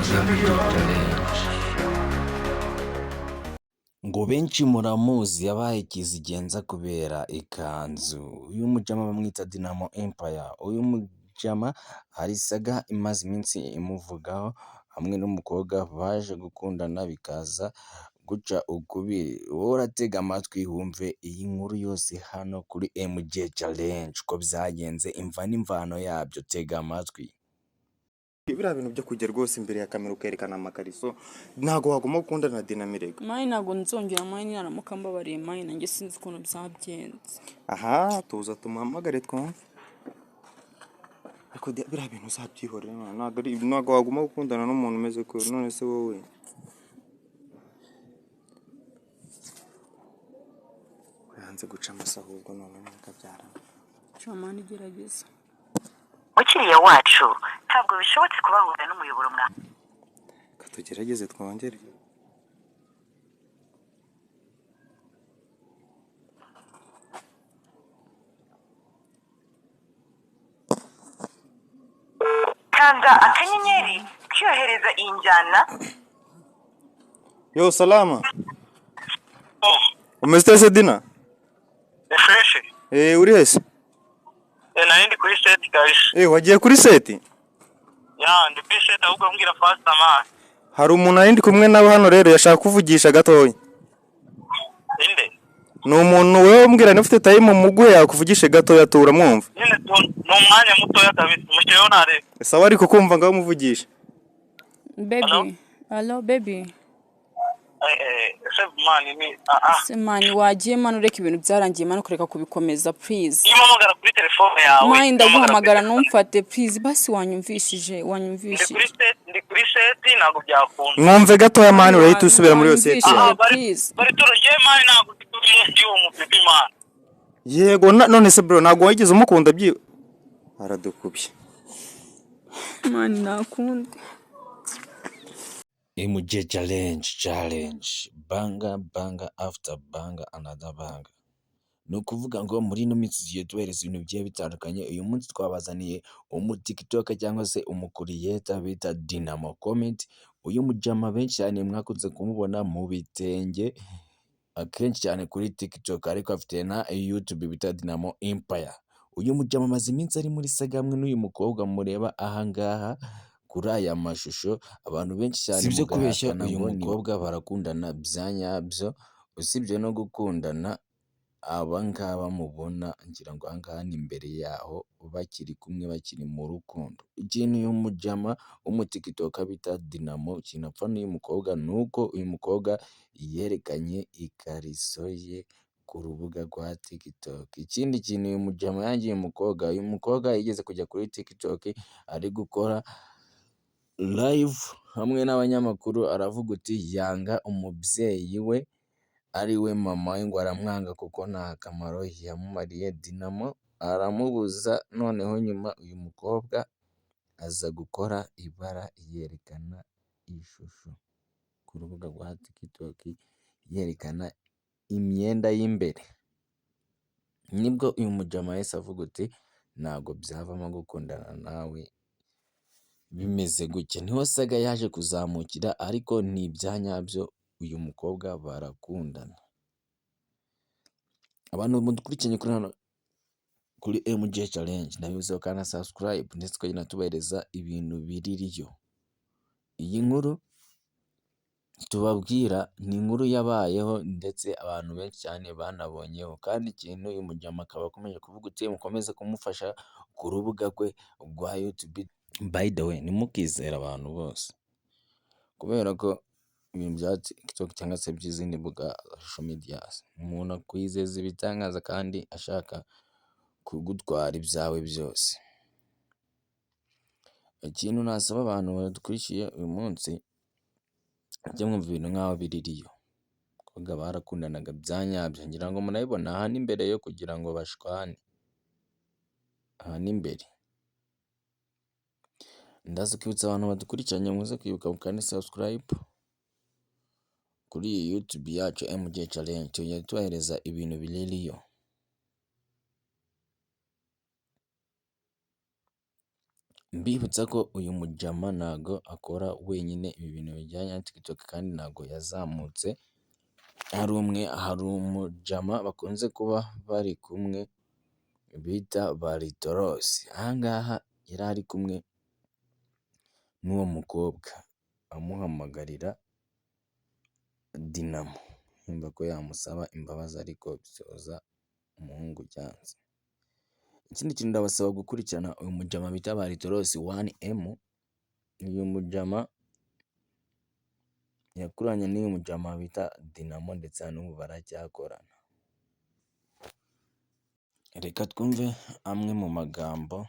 MJ Challenge. Ngo benshi muramuzi yabaye kizigenza kubera ikanzu. Uyu mujama bamwita Dinamo Empire. Uyu mujama hari saga imaze iminsi imuvugaho hamwe n'umukobwa baje gukundana bikaza guca ukubiri. Wowe uratega amatwi wumve iyi nkuru yose hano kuri MJ Challenge uko byagenze, imva n'imvano yabyo, tega amatwi. Biriya bintu byo kujya rwose imbere ya kamera ukerekana amakariso, ntabwo wagomba gukundana na Dinamirega. Mani ntabwo nzongera, mani naramuka mbabariye, mani nanjye sinzi ukuntu byagenze. Aha tuza tumuhamagare twumve. Ariko biriya bintu uzabyihorere mwana, ntabwo wagomba gukundana n'umuntu umeze ko none se wowe yanze guca amasa ahubwo none nakabyara. Sha mani gerageza. Mukiriya wacu ntabwo bishobotse kubahuza n'umuyoboro mwa Katugerageze twongere. Kanda akanyenyeri kiyohereza iyi njyana. Yo salama. Umeze ute se Dina? Ni fresh. Eh, uri hese? Nari ndi kuri set kabisa. Eh, wagiye kuri set? Ya, ndi kuri set ahubwo mbwira fast man. Hari umuntu nari ndi kumwe nawe hano rero yashaka kuvugisha gatoya. Inde? Ni umuntu wewe umbwira niba ufite time muguhe yakuvugishe gatoya turamwumva. Nyine ni umwanya mutoya kabisa. Mushireho ntarebe. Sawa, ariko kumva ngaho umuvugisha. Baby, allo baby. Ese man ni ah ah. Se mani wagiye mani ureka ibintu byarangiye mani ukareka kubikomeza please. Niba umpamagara kuri telefone yawe. Mani ndaguhamagara Kuri telefone. ntumfate please, basi wanyumvishije Ndi kuri wanyumvishije. set, ndi kuri set ntabwo byakunda. Mwumve gatoya mani urahita usubira muri iyo set Ah, yawe. ah, bari Please. bari turongeye man, ntabwo ndi kuri munsi y'uwo mupipi man. Yego none se bro ntabwo wigeze umukunda byi aradukubye. Mani nakundi. MJ Challenge Challenge banga banga after banga another banga. Ni ukuvuga ngo muri ino minsi tugiye tubahereza ibintu bigiye bitandukanye. Uyu munsi twabazaniye umu TikToker cyangwa se umukuriyeta bita Dinamo Comment. Uyu mujama benshi cyane mwakunze kumubona mu bitenge akenshi cyane kuri TikTok, ariko afite na YouTube bita Dinamo Empire. Uyu mujama amaze iminsi ari muri saga hamwe n'uyu mukobwa mureba ahangaha kuri aya mashusho. Abantu benshi cyane si ibyo kubeshya, mugahakana uyu ngo ni mukobwa barakundana bya nyabyo. Usibye no gukundana, aba ngaba mubona ngira ngo aha ngaha ni imbere yaho bakiri kumwe bakiri mu rukundo. Ikintu uyu mujama w'umutikitoka bita Dinamo ikintu apfa n'uyu mukobwa ni uko uyu mukobwa yerekanye ikariso ye ku rubuga rwa TikTok. Ikindi kintu uyu mujama yangiye umukobwa, uyu mukobwa yigeze kujya kuri TikTok ari gukora live hamwe n'abanyamakuru, aravuga uti yanga umubyeyi we ari we mama we, ngo aramwanga kuko nta kamaro yamumariye. Dinamo aramubuza, noneho nyuma uyu mukobwa aza gukora ibara yerekana ishusho ku rubuga rwa TikTok yerekana imyenda y'imbere. Nibwo uyu mujama yahise avuga uti ntabwo byavamo gukundana nawe bimeze gutya. Niho saga yaje kuzamukira, ariko ni ibya nyabyo, uyu mukobwa barakundana. Abantu mudukurikiranye kuri hano kuri MJ Challenge, ndabibuza kandi subscribe, ndetse tukagenda tubahereza ibintu biririyo. Iyi nkuru tubabwira ni inkuru yabayeho ndetse abantu benshi cyane banabonyeho, kandi ikintu uyu mujama akaba akomeje kuvuga uti mukomeze kumufasha ku rubuga rwe rwa YouTube. By the way, ntimukizere abantu bose kubera ko ibintu bya TikTok cyangwa se by'izindi mbuga za social media, umuntu akwizeza ibitangaza kandi ashaka kugutwara ibyawe byose. Ikintu nasaba abantu badukurikiye uyu munsi, mujye mwumva ibintu nk'aho biririyo. Abakobwa barakundanaga bya nyabyo, ngira ngo murabibona aha ni mbere yo kugira ngo bashwane, aha ni mbere. Ndaza kwibutsa abantu badukurikiranye muze kwibuka mukande subscribe kuri iyi YouTube yacu MJ Challenge, tugenda tubahereza ibintu biririyo. Mbibutsa ko uyu mujama ntago akora wenyine ibi bintu bijyanye na TikTok, kandi ntago yazamutse ari umwe, hari umujama bakunze kuba bari kumwe bita Baritorosi. Aha ngaha yari ari kumwe n'uwo mukobwa amuhamagarira Dinamo, yumva ko yamusaba imbabazi ariko bisoza umuhungu byanze. Ikindi kintu, ndabasaba gukurikirana uyu mujama bita Baritorosi 1M, uyu mujama yakuranye n'uyu mujama bita Dinamo ndetse na n'ubu baracyakorana. Reka twumve amwe mu magambo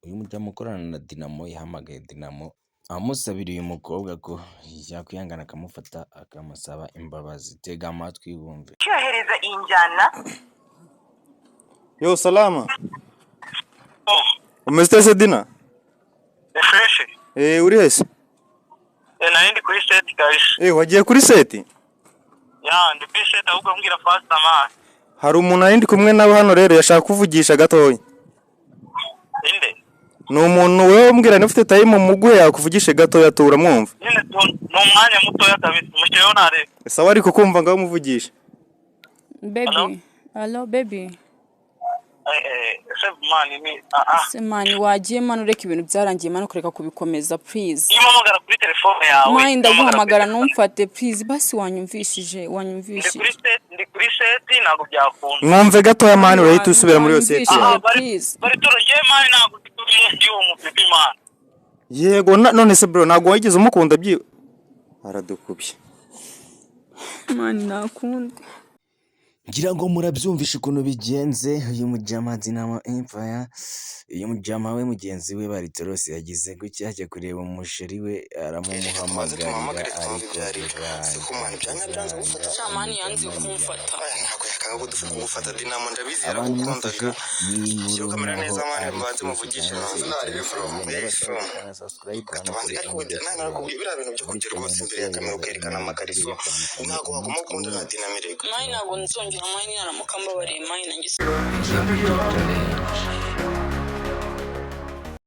uyu mujama ukorana na Dinamo yahamagaye Dinamo amusabira uyu mukobwa ko yakwihangana akamufata akamusaba imbabazi. Tega amatwi wumve. Cyohereza iyi njyana. Yo, salama. Oh, Umeze ute se, Dina? Ni fresh. Eh, uri hese? Eh, nari ndi kuri set kabisa. Eh, wagiye kuri set? Ya, ndi kuri set, ahubwo mbwira faster man. Hari umuntu nari ndi kumwe nawe hano rero, yashaka kuvugisha gatoya. Inde? Ni umuntu wewe umbwira niba ufite time muguhe yakuvugishe gatoya, turamwumva. Nyine ni umwanya mutoya kabisa. Mushireho ntarebe. Sawa, ariko kumva ngaho umuvugisha. Baby, allo baby. Eh eh, ese man ni ah ah. Se man, wagiye man, ureka ibintu byarangiye man, ukareka kubikomeza, please. Iyo umpamagara kuri telefone yawe. Man, ndaguhamagara ntumfate, please, basi wanyumvishije. Ndi Wanyumvishije. kuri set, ndi kuri set, ntabwo byakunda. Mwumve gatoya man, urahita usubira muri iyo set Wanyumvishije, yawe. Bari please. bari turongeye man, ntabwo ndi kuri munsi y'uwo mupipi man. Yego, none se bro, ntabwo wigeze umukunda byi aradukubye? Man, nakunda. Ngira ngo murabyumvisha ukuntu bigenze. Uyu mujama Dinamo Empire, uyu mujama we mugenzi we Baritoros yagize gutya ajya kureba umusheri we, Reka tubanze aramuhamagarira tumuhamagare twumve ariko ibyo ari byo. biranga. Siko man, byanga byanze gufata. Sha man, yanze kumfata. Aya ntabwo yakanga kugufata. Dinamo ndabizi Abantu mwafashe yaragukundaga. iyi nkuru Shyiraho kamera nkaho neza man, ari mbanze fresh muvugishe cyangwa se manze itari narebe fresh, from ndabasaba from. gukanda subscribe hano Tubanze kuri ariko MJ narakubwiye biriya bintu byo muri kujya rwose channel imbere ya kamera tubahereza ukerekana ibintu amakariso, bigiye bitandukanye ntabwo waguma umunsi ku gukundana na munsi. Dinamo erega. Man, ntabwo nzongera man, naramuka mbabariye man, nanjye MJ Challenge.